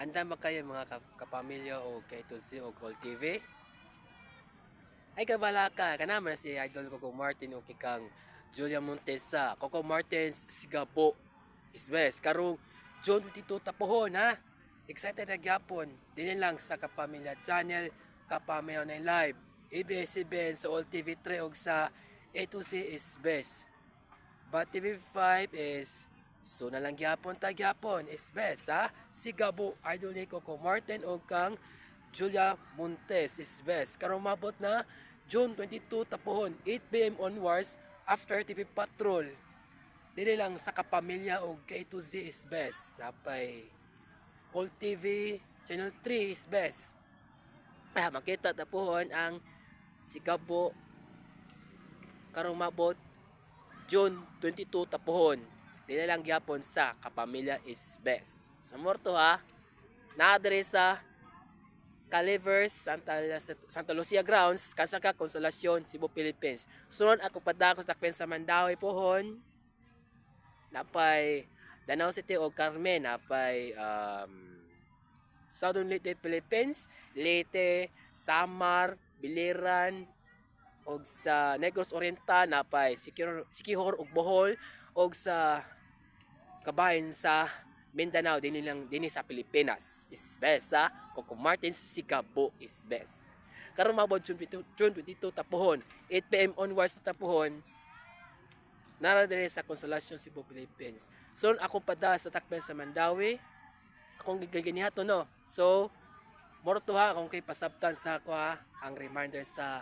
Andam ba kayo, mga kapamilya o kay to o Gold TV? Ay, kabalaka, kana man si Idol Coco Martin o kang Julia Montesa. Coco Martins Sigabo is best. Karong June 22 tapuhon, ha. Excited na gyapon. Dinhi lang sa Kapamilya Channel, Kapamilya Online Live, ABS-CBN, sa All TV3 og sa A to C is best. But TV5 is so na lang gyapon ta gyapon is best, ha. Si Gabo, idol ni Coco Martin o kang Julia Montes is best. Karong mabot na June 22 tapuhon, 8 p.m. onwards, after TV Patrol. Dili lang sa Kapamilya o K to Z is best. Napay All TV Channel 3 is best. Ah, makita tapuhon ang si Gabo karong mabot June 22 tapuhon. Dili lang gyapon sa Kapamilya is best. Sa morto, ha. Naa diri sa Calivers, Santa Lucia Grounds, Kansaka, Consolacion, Cebu, Philippines. Sunod ako padako sa Takpen sa Mandaue pohon. Napay Danao City o Carmen, napay Southern Leyte, Philippines, Leyte, Samar, Biliran, og sa Negros Oriental napay Siquijor ug Bohol og sa kabahin sa Mindanao, dinhi lang dinhi sa Pilipinas is best sa Coco Martins Sigabo is best. Karon mabot June 22, June 22 tapuhon, 8 p.m. onwards na tapuhon, nara diri sa Consolacion, Cebu, Philippines. So ako pada sa Takben sa Mandaue, akong giginihato, no. So moro to, ha, akong kay pasabtan sa ako, ha, ang reminder sa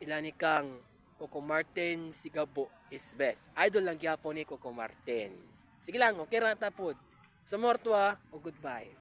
ilani kang Coco Martin Sigabo is best. Idol lang gyapon ni Coco Martin. Sige lang, okay ra ta pod. Sa morto, ha, o goodbye.